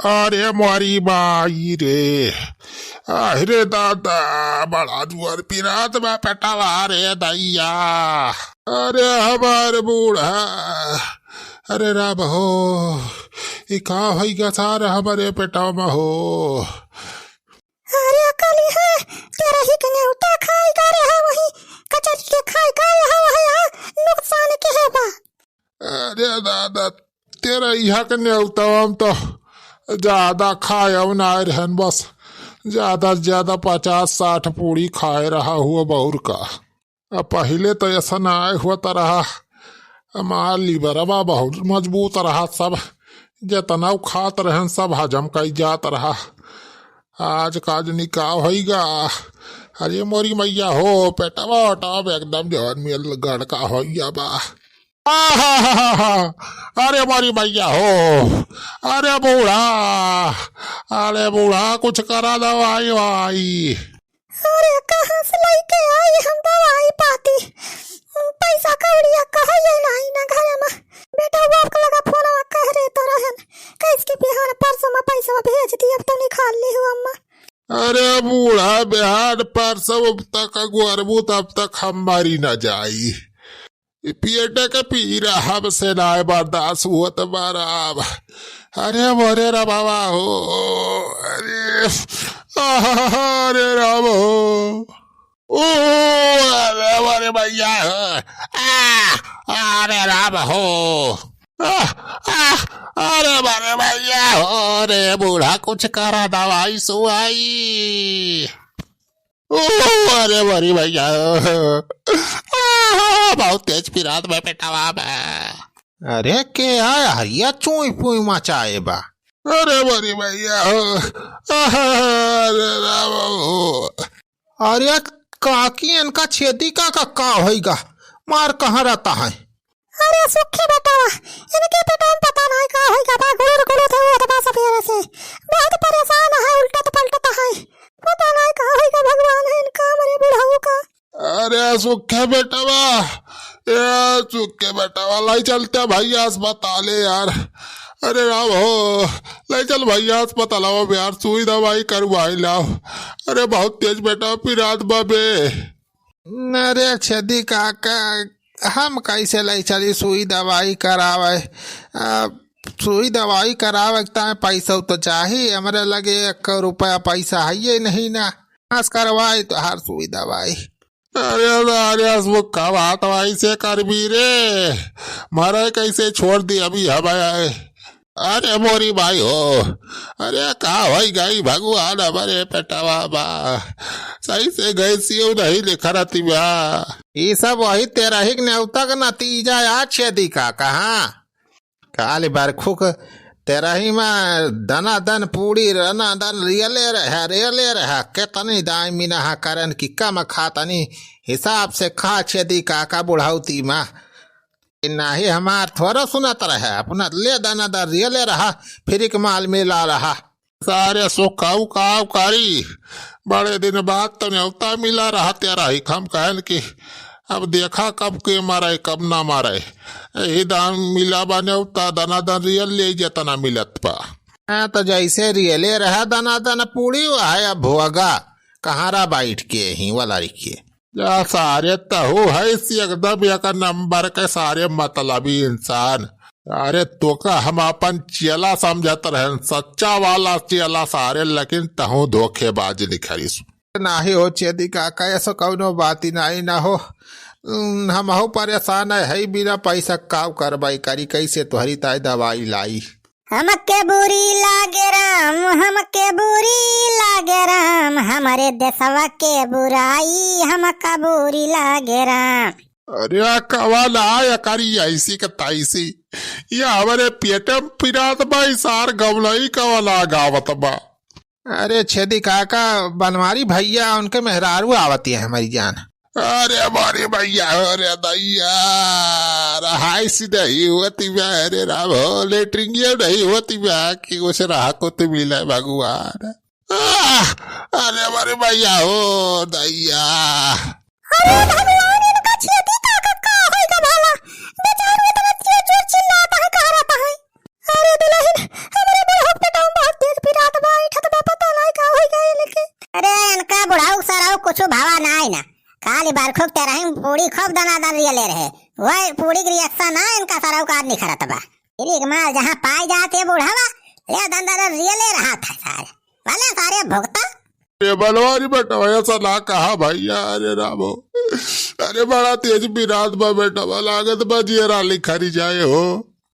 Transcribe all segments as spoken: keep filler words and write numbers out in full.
अरे मोरी माई रे, अरे दादा, बड़ा जोर पिरात बा पेटवा रे दैया। अरे हमार बूढ़ा, अरे राम हो, ई का होइगा सार हमरे पेटवा में हो। अरे काली है, तेरा ही के नेवता खाए का रहा वही, कचरी के खाए का रहा वही, हाँ, नुकसान के है बा। अरे दादा, तेरा यहाँ के नेवता हम तो ज्यादा खाए ना रहन, बस ज्यादा से ज्यादा पचास साठ पूड़ी खाए रहा हुआ बउर का। अब पहिले तो ऐसा ना आए हुआ त रहा, हमार लिबरवा बहुत मजबूत रहा, सब जेतना उ खात रहन सब हजम कई जात रहा। आज काज निकाह होइगा। अरे मोरी मैया हो, पेटवा ओटवा एकदम जवन मिल गड़का होइगा बा। आहाहाहा, अरे मोरी मैया हो, अरे बूढ़ा, अरे बूढ़ा, कुछ करा दवाई वाई। अरे कहाँ से लइके आई हम दवाई पाती, पैसा कौड़िया कहे ये नहीं ना घरे में। बेटा वो आपका लगा फोन कह रहे तो रहन, कैस के बिहान परसों में पैसा भेज दी, अब तो निकाल ली हूँ अम्मा। अरे बूढ़ा, बिहान परसों तक गोरबू तब तक हम मरी न जाई। ई पेट के पीरा हमसे नाय बर्दाश्त हुअत बा राम। अरे मोरे राम बाबा हो, अरे, आह, अरे राम हो, ओ, अरे मोरे भैया हो, आ, अरे राम हो, आ, आ, अरे मोरे भैया हो, रे बूढ़ा कुछ करा दवाई सुआई। ओ, अरे मोरी भैया, आह, बहुत तेज पिरात बा पेटवा में। अरे के आया है या चुई पुई मचाए बा? अरे मोरी भैया हो, आह, अरे राम हो। अरे काकी, इनका छेदी काका का होइगा? मार कहाँ रहता है? अरे सुखे बेटवा, इनके पेटवा में पता नाहीं का होइगा बा, गुड़ुर गुड़ुर थे वो बा सवेरे से। बहुत परेशान है, उल्टत पलटत है। पता नाहीं का होइगा भगवान है इनका, हमरे बुढ़ऊ का। अरे सुखे बेटवा, ए सुखे बेटवा, लाई चलते भैया अस्पताले यार। अरे राम हो, लाई चल भैया अस्पतालवा में यार, सुई दवाई करवाई लाओ। अरे बहुत तेज बेटवा पिरात बा बे। अरे छेदी काका, हम कैसे लाई चली सुई दवाई करावे? आ, सुई दवाई करावे के ताईं पैसा तो चाही, हमरे लगे एक रुपया पैसा है ये नहीं ना। आज करवाई तो हर सुई दवाई। अरे, अरे, वो का बात ऐसे करबी रे? मारे कैसे छोड़ दी अभी हमें? अरे मोरी भाई हो, अरे का होई गई भगवान, हमारे पेटवा बा सही से गैसियो नहीं लिखा रहती बा। ई सब वही तेरही के नेवता का नतीजा या छेदी काका। काली बरखुक तेरही में दना दन पूड़ी, रना दन रियले रहा, रियले रहा। केतनी दाई मिनहा करन कि कम खातनी, हिसाब से खा छेदी काका बुढ़ौती में। नाहीं हमार थोड़ा सुनत रहे, अपना ले दाना दार रियले रहा, फ्री के माल मिला रहा। सारे सुखाऊ काव कारी, बड़े दिन बाद तो न्योता मिला रहा तेरा ही खम कहन की। अब देखा कब के मारे, कब ना मारे। यही दाम मिला बा न्योता, दाना दान रियल ले जेतना मिलत बा। हाँ, तो जैसे रियले रहा दाना दान पूड़ी, वह अब भोगा कहारा बैठ के ही वाला रिखे। जा सारे तहु है सी एकदम एक नंबर के सारे मतलबी इंसान। अरे तोका हम अपन चेला समझत रहन, सच्चा वाला चेला सारे, लेकिन तहु धोखेबाज निखरिस। नाही हो छेदी काका, ऐसो कौनो बात ही नाही ना हो। उम, हमहू परेशान है, है बिना पैसा काव करवाई करी, कैसे तोहरी ताई दवाई लाई? हमके बुरी लागे राम, हमके बुरी लागे राम, हमरे देशवा के बुराई हमका बुरी लागे राम। अरे कवन आय करी ऐसी के तैसी, ये हमरे पेट में पिरात बा, ई सार गवलई कवन आ गावत बा। अरे छेदी काका, बनवारी भैया उनके मेहरारू आवती है हमारी जान। अरे मोरी भैया, अरे दैया, रहाइश नहीं होती बा, अरे राम हो, लेटरिंग ये नहीं होती बा कि कुछ रहा को तो मिले भगवान। आह, अरे मोरी भैया हो, दैया। अरे भगवान, इनका छेदी काका का होइगा भला? बेचारू इतना तेज जोर चिल्लाता है, कहाँ रहता है? अरे दुलहिन, हमरे बुढ़ऊ के पेटवा में बहुत खूब तेरहिन पूड़ी खूब दनादन रियले रहे। वही पूड़ी के reaction ना इनका सरऊ का निखरत बा। तेरी एक माल जहाँ पाई जात है बूढ़ावा, ले दनादन रियले रहा था सारे। भले सारे भुगता। ए बनवारी बेटवा, ऐसा ना कहा भैया, अरे रामो। अरे बड़ा तेज बिराद बा बेटवा, लागत बा जियरा लिखरी जाए हो।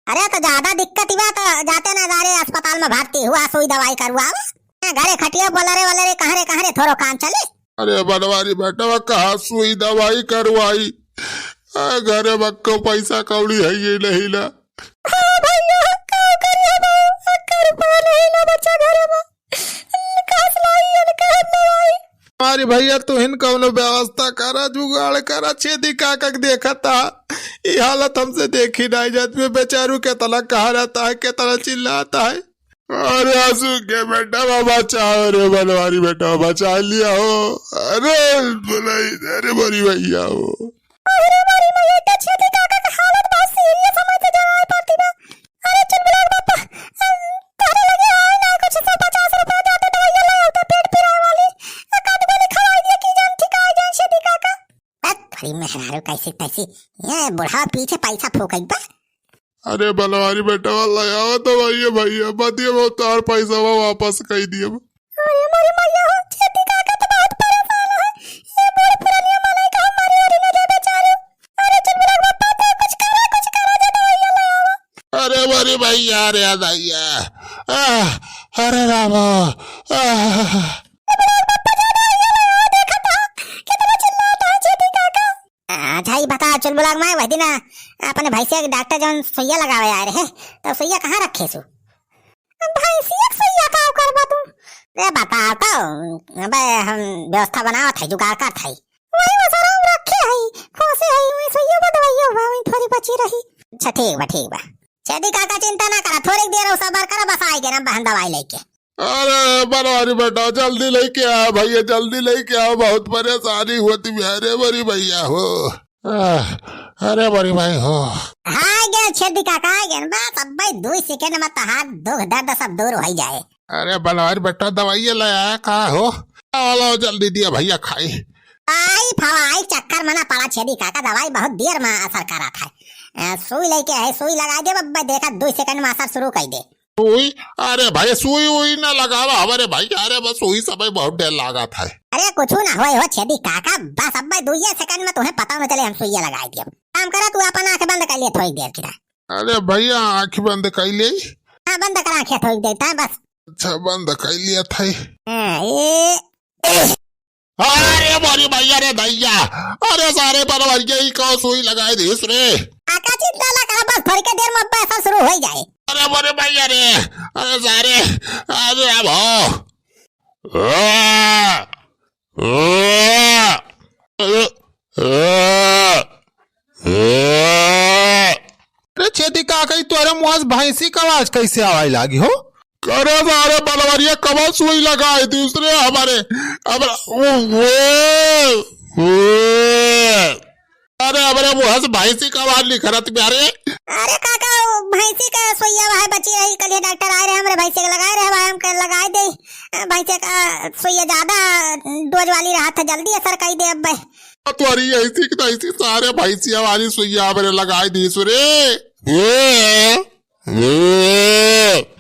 अरे तो ज्यादा दिक्कत ही बा तो जाते ना सारे अस्पताल में भर्ती हुआ, सुई दवाई करवावे। घरे खटिया बोला रे, वाला रे, कहाँ रे, कहाँ रे, थोड़ो काम चले। अरे बनवारी बेटवा, कहाँ सुई दवाई करवाई? आ, घरे में को पैसा कौड़ी है ये नहीं ना। हाँ भैया, का करिए बा? अक्का रुपया नहीं ना बचा घरे में। कहाँ से लाई, अन कहाँ से लाई? अरे भैया, तुहिन कौनो व्यवस्था करा, जुगाड़ करा, छेदी काका के देखता। ई हालत हमसे देखी नहीं जात में, बेचारू केतना कहा रहता है, केतना चिल्लाता है। अरे आंसू के बेटा, बचाओ रे बनवारी बेटा, बचा लिया हो। अरे बोलाई, अरे बोरी भैया हो। अरे मोरी मैया, तो छेदी काका के हालत बहुत serious, हमसे जवाई पड़ती बा। अरे चुलबुलाक बापा, अम, तोहरे लगे आए ना कुछ, सौ पचास रुपया देते, दवाइयाँ ले आते पेट पिराए वाली। आ, काट गोली खवाई दिया कि जान ठिकाए जाए छेदी काका। बस, बड़ी मेहरारू कैसी तैसी, ये बूढ़ा पीछे पैसा फूकत बा। अरे बनवारी बेटा, वाला आवा तो भैया, भैया, बतिया वो तार पैसा वो वापस कई दिए। अरे मोरी मैया हो, छेदी काका तो बहुत परेशान है। ये बूढ़ पुरानिया मनई का मारी वारी न दे बेचारू। अरे चुलबुलाक बापा, तो कुछ करा, कुछ करा, जा दवाइयाँ ले आवा। अरे मोरी भैया, अरे दैया, आह, अरे रामा, आह। चुलबुलाक बापा, जा दवाइयाँ ले आवा, देखा था, कितना चिल्लाता है छेदी काका। अच्छा, ई बता, चुलबुलाक माई, वही दिन अपने भैंसिया के डॉक्टर जौन सुइया लगावे आए रहे, तो सुइया कहाँ रखे सु? भैंसिया के सुइया का करबा तू? ए, बता तो, अबे हम व्यवस्था बनावत है, जुगाड़ करत है। वही वो सारा हम रखे है, खोसे है, वही सुइया बा, दवाइया बा, वही थोड़ी बची रही। अच्छा, ठीक बा, ठीक बा। छेदी काका, चिंता ना करा, थोड़ी देर और सबर करा, बस आइगे ना बहन दवाई लेके। अरे बनवारी बेटा, जल्दी लेके आ भैया, जल्दी लेके आ, बहुत परेशानी होती है रे बड़ी भैया हो। आह, अरे बड़ी भाई हो। हाँ, आइगे छेदी काका, आइगे, बस अब भाई दो सेकंड में तहार दुख दर्द सब दूर हो जाए। अरे बनवारी बेटा, दवाई ले आया का हो? आओ, लाओ, जल्दी दिया भैया खाई। आई फवाई चक्कर मना पड़ा छेदी काका, दवाई बहुत देर में असर करा था। अ, सुई लेके है, सुई लगा दे बब्बा, देखा दो सेकंड में असर शुरू कर दे। सुई? अरे भाई, सुई उई ना लगावा हमारे भाई, अरे बस सुई समय बहुत डर लागा था। अरे कुछ ना होए हो छेदी काका, बस अब भाई दुइये सेकंड में तुम्हें पता न चले हम सुइया लगाई दिए। काम करा, तू अपन आंख बंद कर लिए थोड़ी देर की। अरे भैया, आंख बंद कर ले। हाँ, बंद करा आंखें थोड़ी देर था बस। अच्छा, बंद कर लिया था। हाँ, ए, ए। अरे मोरी भैया रे दैया, अरे सारे बनवरिया ई कौन सुई लगाए दिस रे। काका चिंता ना करा, बस थोड़ी के देर में अब्बे असर शुरू हो जाए। अरे मोरी भैया रे, अरे सारे, अरे अब हो। अरे छेदी काका, ई तोरे मुँह से भैंसी का आवाज कैसे आवाज लागी हो? करे सारे बनवरिया कबा सुई लगाए दूसरे हमारे, हमारा, ओ, ओ, ओ। अरे हमारे मुँह से भैंसी का आवाज निकलत बा रे। अरे काका, वो भैंसी का सुइया वह बची रही, कल ये डॉक्टर आए रहे, हमारे भैंसी के लगाए रहे, वह हम कल लगाए दे। भैंसी का सुइया ज्यादा डोज वाली रहा था, जल्दी असर कर दे अब। तोरी ऐसी की तैसी सारे भैंसिया वाली सुइया हमरे लगाए दी सुरे। ए, ए।